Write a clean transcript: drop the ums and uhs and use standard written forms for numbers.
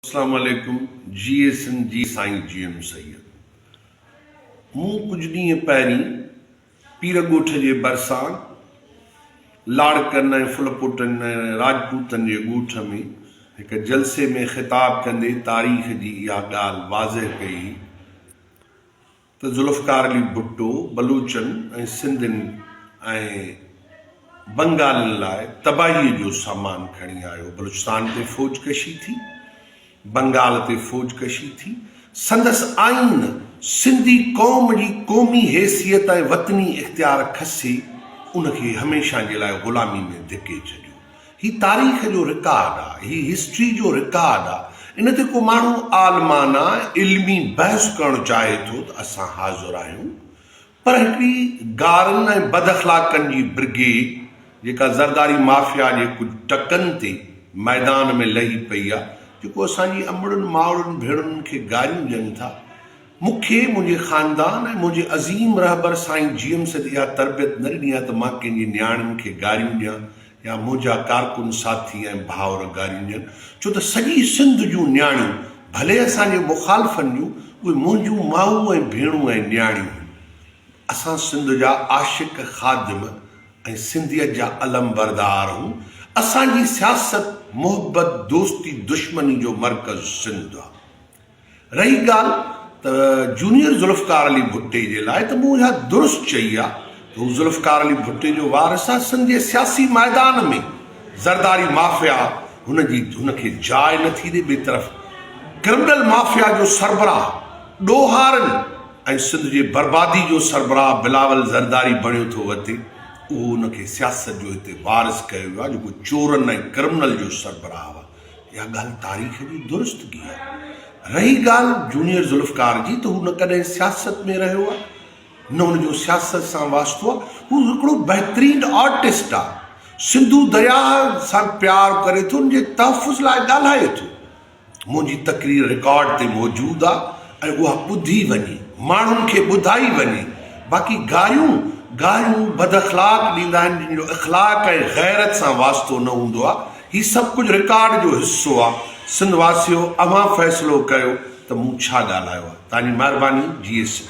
اسلام عليڪم جيئي سنڌ جي سائين جي ايم سيد مون ڪجهه ڏينهن پهرين پير ڳوٺ جي ڀرسان لاڙڪن ۽ ڦلپوٽن ۽ راجپوتن جي ڳوٺ ۾ هڪ جلسي ۾ خطاب ڪندي تاريخ جي اها ڳالهه واضح ڪئي هئي ته ذوالفقار علي ڀٽو بلوچن ۽ سنڌين ۽ بنگالين لاء تباهيء جو سامان کڻي آيو. بلوچستان تي فوج ڪشي ٿي، بنگال تي فوج ڪشي ٿي. سندس آئين سنڌي قوم جي قومي حيثيت ۽ وطني اختيار کسي ان کي هميشه جي لاء غلامي ۾ ڌڪي ڇڏيو. هي تاريخ جو رڪارڊ آ، هي هسٽري جو رڪارڊ آ، ان تي ڪو ماڻهو عالمانه علمي بحث ڪرڻ چاهي ٿو ته اسان حاضر آهيون، پر هڪڙي گارن ۽ بداخلاقن جي برگيڊ جيڪا زرداري مافيا جي ڪجهه ٽڪن تي ميدان ۾ لهي پئي آ، جيڪو اسان جي امڙن، مائرن، ڀيڻن کي گاريون ڏين ٿا، مون کي، منهنجي خاندان ۽ منهنجي عظيم رهبر سائين جي ايم سيد اها تربيت نه ڏني آهي ته مان ڪنهن جي نياڻين کي گاريون ڏيان يا منهنجا ڪارڪن ساٿي ۽ ڀائر گاريون ڏين ڇو ته سڄي سنڌ جون نياڻيون ڀلي اسان جي مخالفن جون اهي منهنجون مائون ۽ ڀيڻون ۽ نياڻيون هن. اسان سنڌ جا عاشق خادم ۽ سنڌيت جا علمبردار هون. اسان جي سياست محبت دوستي دشمني جو مرڪز سنڌ آ. رهي ڳالهه ته جونيئر ذوالفقار علي ڀٽي جي لاء ته مون اها درست چئي آ ته هو ذوالفقار علي ڀٽي جو وارث آ، سنڌ جي سياسي ميدان ۾ زرداري مافيا هن جي هن کي جاء نه ٿي ڏي، ٻئي طرف ڪرمنل مافيا جو سربراهه ڏوهارين ۽ سنڌ جي بربادي جو سربراهه بلاول زرداري بڻيو ٿو وتي، اهو ان کي سياست جو هتي وارث ڪيو ويو آ جيڪو چورن ۽ ڪرمنل جو سربراهه آ. اها ڳالهه تاريخ جي درستگي آهي. رهي ڳالهه جونيئر ذوالفقار جي ته هو نه ڪڏهن سياست ۾ رهيو آهي نه هن جو سياست سان واسطو آهي. هو هڪڙو بهترين آرٽسٽ آهي. سنڌو درياهه سان پيار ڪري ٿو، ان جي تحفظ لاء ڳالهائي ٿو. منهنجي تقرير رڪارڊ تي موجود آ ۽ اها ٻڌي وڃي، ماڻهن کي ٻڌائي وڃي، باقي گاريون، گاريون بد اخلاق ڏيندا آهن جن جو اخلاق ۽ غيرت سان واسطو نه هوندو آ، هي سڀ ڪجهه رڪارڊ جو حصو آ، سنڌ واسيو اوهان فيصلو ڪيو ته مون ڇا ڳالهايو آ، توهان جي مهرباني جيئي سنڌ.